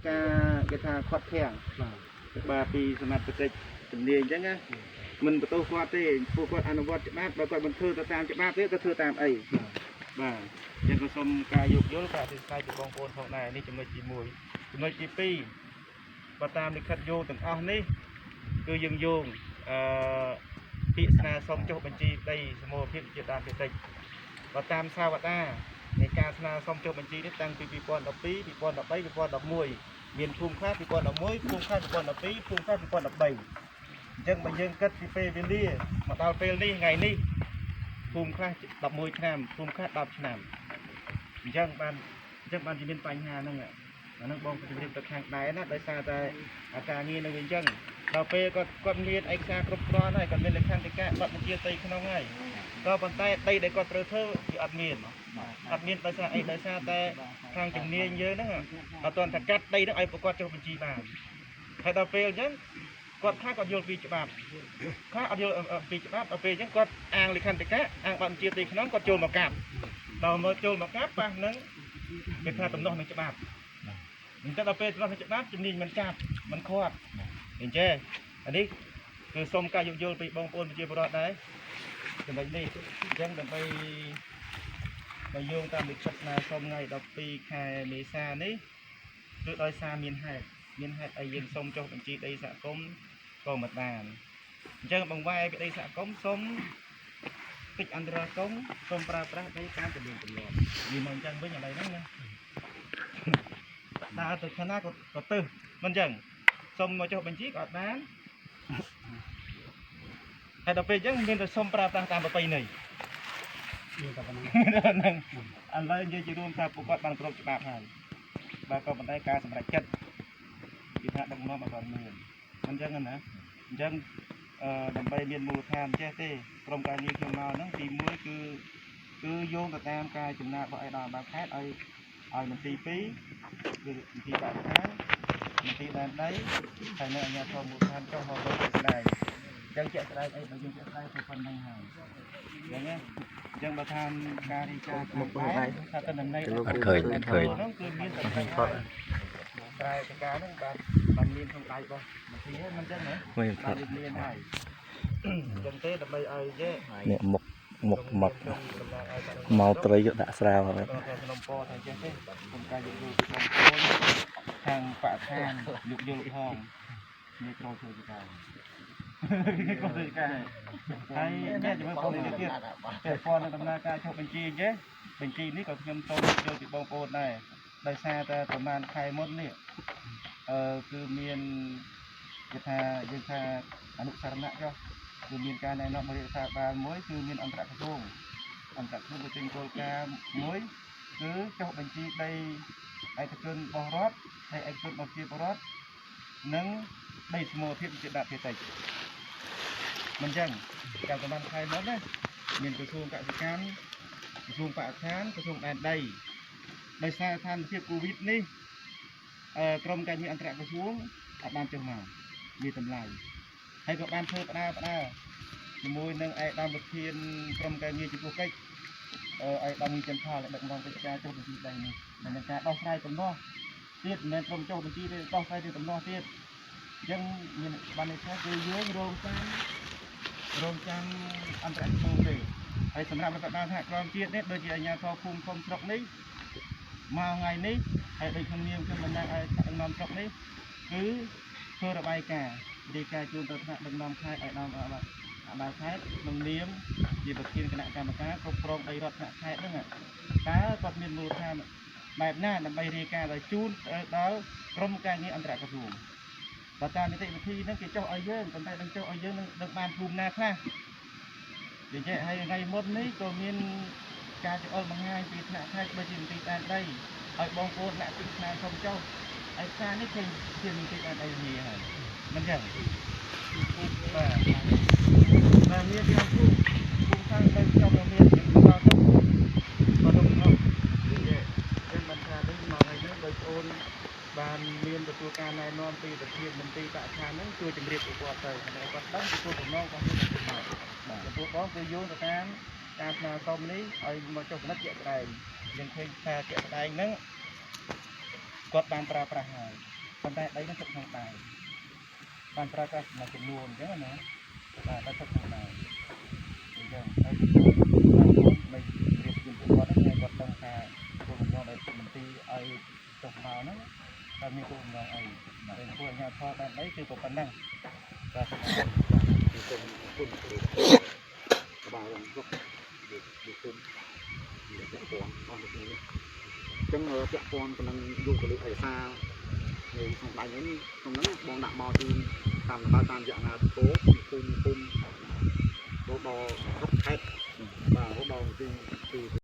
ការគេថាខាត់ខាំង បាទ បាទពីសមត្ថកិច្ចជំនាញអញ្ចឹងណាមិនបន្ទោសគាត់ទេពួកគាត់អនុវត្តច្បាប់បើគាត់មិនធ្វើទៅតាមច្បាប់ទេទៅធ្វើតាមអីបាទអញ្ចឹងក៏សូមការយោគយល់ការអធិស្ឋានពីបងប្អូនផងដែរនេះចំណុចទី1ចំណុចទី2បើតាមលិខិតយោងទាំងអស់នេះគឺយើងយោងអឺពាក្យស្នើសុំចុះបញ្ជីដីសមូហភាពជាដើមភាគតិចបើតាមសាវតានៃការស្នើសុំចុះបញ្ជីនេះតាំងពី2012 2013 2011មានភូមិខ្លះ2011ភូមិខ្លះ2012ភូមិខ្លះ2013អញ្ចឹងបើយើងគិតពីពេលវេលាមកដល់ពេលនេះថ្ងៃនេះភូមិខ្លះ11ឆ្នាំភូមិខ្លះ10ឆ្នាំអញ្ចឹងបានអញ្ចឹងបានជាមានបញ្ហាហ្នឹងអាហ្នឹងបងជម្រាបទៅខាងដែរណាដោយសារតែអាការងារនៅវិញអញ្ចឹងដល់ពេលគាត់គាត់មានឯកសារគ្រប់គ្រាន់ហើយគាត់មានលក្ខន្តិកៈបទបញ្ជាផ្ទៃក្នុងហើយក៏ប៉ុន្តែដីដែលគាត់ត្រូវធ្វើវាអត់មានអត់មានដោយសារអីដោយសារតែខាងជំនាញយើងហ្នឹងអត់ទាន់ថាកាត់ដីហ្នឹងឲ្យប្រកបចុះបញ្ជីបានហើយដល់ពេលអញ្ចឹងគាត់ថាគាត់យល់ពីច្បាប់ខ្លះអត់យល់ពីច្បាប់ដល់ពេលអញ្ចឹងគាត់អាងលក្ខន្តិកៈអាងបទបញ្ជាផ្ទៃក្នុងគាត់ចូលមកកាប់ដល់មកចូលមកកាប់ប៉ះនឹងគេថាទំនាស់នឹងច្បាប់អញ្ចឹងដល់ពេលទំនាស់នឹងច្បាប់ជំនាញមិនចាប់មិនខាត់អញ្ចឹងអានេះគឺសូមការយោគយល់ពីបងប្អូនប្រជាពលរដ្ឋដែរចំណុចនេះអញ្ចឹងដើម្បីបើយោងតាមលិខិតស្នើសុំថ្ងៃ12ខែមេសានេះគឺដោយសារមានហេតុមានហេតុអីយើងសុំចុះបញ្ជីដីសហគមន៍ក៏មិនបានអញ្ចឹងបង្វែរពីដីសហគមន៍សុំកិច្ចអន្តរាគមន៍សូមប្រើប្រាស់ដីតាមទំនៀមទម្លាប់និយាយមកអញ្ចឹងវិញឥឡូវហ្នឹងណាដើរទៅខាងណាក៏ក៏ទៅមិនអញ្ចឹងសុំមកចុះបញ្ជីក៏អត់បានហើយដល់ពេលអញ្ចឹងមានតែសុំប្រើប្រាស់តាមប្រពៃណី មានតែប៉ុណ្ណឹង ហ្នឹងឥឡូវនិយាយជារួមថាពួកគាត់បានគ្រប់ច្បាប់ហើយបាទក៏ប៉ុន្តែការសម្រេចចិត្តគេថាដឹកនាំអត់បានមានអញ្ចឹងណាអញ្ចឹងអឺដើម្បីមានមូលដ្ឋានចេះទេក្រុមការងារខ្ញុំមកហ្នឹងទី1គឺគឺយោងទៅតាមការចំណាយរបស់ឯកឧត្តមបាលខេត្តឲ្យឲ្យមន្ទីរ2គឺមន្ទីរបរិស្ថានមន្ទីរដែនដីហើយនៅអាជ្ញាធរមូលដ្ឋានចុះមកលើជាក់ស្ដែងអញ្ចឹងជាក់ស្ដែងអីបើយើងជាក់ស្ដែងទៅប៉ុណ្្នឹងហើយអញ្ចឹងណាអញ្ចឹងបើថាការរីកាមុខដែរថាតនន័យ អត់ឃើញអត់ឃើញ ហ្នឹងគឺមានតែត្រែត្រែតការហ្នឹងបាទបានមានក្នុងដៃរបស់មន្ទីរហ្នឹងមិនអញ្ចឹងហ៎ មិនថ បាន ត់ មានហើយអញ្ចឹងទេដើម្បីឲ្យយេ នេះមុខមុខមក តំណាងឲ្យ មកត្រីក៏ដាក់ស្រាវហើយ ដល់តែក្នុងពរថាអញ្ចឹងទេខ្ញុំការយកយល់ពីបងប្អូនខាងបរិស្ថានយកយល់ផងនេះក្រធ្វើជាការនេះក្រធ្វើជាការហើយនេះជំរឿនបងនេះទៀតពាក់ព័ន្ធនឹងដំណើរការចុះបញ្ជីអញ្ចឹងបញ្ជីនេះក៏ខ្ញុំសូមយល់ពីបងប្អូនដែរដោយសារតែប្រហែលខែមុននេះអឺគឺមានគេថាយើងថាអនុសារណៈចុះគឺមានការណែនាំរដ្ឋាភិបាលមួយគឺមានអន្តរក្រសួងអន្តរក្រសួងក៏ចេញគោលការណ៍មួយគឺចុះបញ្ជីដីឯកជនរបស់រដ្ឋដីឯកជនរបស់ប្រជាពលរដ្ឋនិងដីសមូហភាពជាដាក់ភាគតិចមិនចឹងកាលប្រហែលខែមុនណាមានក្រសួងកសិកម្មក្រសួងបរិស្ថានក្រសួងដែនដីដោយសារស្ថានភាពកូវីដនេះអឺក្រមការងារអន្តរក្រសួងអត់បានចុះមកមានតម្លៃហើយក៏បានធ្វើផ្ដាផ្ដាជាមួយនឹងឯកឧត្តមប្រធានក្រមការងារចំពោះកិច្ចអឺឯកឧត្តមមានចិនផលដឹកនាំកិច្ចការចុះបញ្ជីដីនេះនឹងការដោះស្រាយទំនាស់ទៀតមិនមែនត្រឹមចុះបញ្ជីទេដោះស្រាយទៅទំនាស់ទៀតអញ្ចឹងមានបានន័យថាគឺយើងរងចាំរងចាំអន្តរក្រសួងទេហើយសម្រាប់រដ្ឋបាលសហក្រមជាតិនេះដូចជាអាជ្ញាធរភូមិឃុំស្រុកនេះមកថ្ងៃនេះហើយដូចក្នុងនាមខ្ញុំតំណាងឲ្យថ្នាក់ដឹកនាំស្រុកនេះគឺធ្វើរបាយការណ៍រាយការណ៍ជូនទៅថ្នាក់ដឹកនាំខេត្តឲ្យដល់អបាលខេត្តក្នុងនាមជាប្រធានគណៈកម្មការគ្រប់គ្រងដីរដ្ឋថ្នាក់ខេត្តហ្នឹងតើគាត់មានមូលដ្ឋានបែបណាដើម្បីរាយការណ៍ដល់ជូនទៅដល់ក្រុមការងារអន្តរក្រសួងបើតាមនីតិវិធីហ្នឹងគេចុះឲ្យយើងប៉ុន្តែនឹងចុះឲ្យយើងនឹងបានភូមិណាខ្លះនិយាយហើយថ្ងៃមុននេះក៏មានការចង្អុលបង្ហាញពីថ្នាក់ខេត្តដូចជាមន្ទីរដែនដីឲ្យបងប្អូនដាក់ទីស្នើសុំចុះឯកសារនេះឃើញជាមន្ទីរដែនដីធាហើយមិនចឹងបាទបាទមានតាមភូមិភូមិខាងដីខ្ញុំនៅមានខ្ញុំដល់ទៅក៏ទៅនោះនិយាយចឹងមិនថានេះមកថ្ងៃនេះបងប្អូនបានមានទទួលការណែនាំពីប្រធានមន្ទីរបរិស្ថានហ្នឹងជួយជម្រាបពួកគាត់ទៅតែគាត់ដឹងពីគោលបំណងរបស់យើងទៅមកបាទពួកបងគឺយោងទៅតាមការស្នើសុំនេះឲ្យមកចុះពិនិត្យជាក់ស្ដែងយើងឃើញថាជាក់ស្ដែងហ្នឹង គាត់បានប្រើប្រាស់ហើយប៉ុន្តែដីហ្នឹងទុកក្នុងដៃបានប្រើប្រាស់មួយចំនួនអញ្ចឹងណាបាទតែទុកក្នុងដៃអញ្ចឹងហើយបងប្អូនមិនរៀបជូនពួកគាត់ហ្នឹងគាត់ដឹងថាគោលបំណងដែលមន្ទីរឲ្យចុះមកហ្នឹងតើមានគោលបំណងអីតែពួកអាជ្ញាធរដែនដីគឺប៉ុណ្ណឹងបាទសូមអរគុណ គុណគុណក្បាលរងសុកនិគមពាក់ព័ន្ធអស់នេះអញ្ចឹងពាក់ព័ន្ធទៅនឹងយកទៅលើឯកសារនៅក្នុងដៃហ្នឹងក្នុងហ្នឹងបងដាក់មកគឺតាមតាមរយៈណាធោគុំគុំរហូតដល់គ្រប់ខេត្តបាទរហូតដល់ទីទី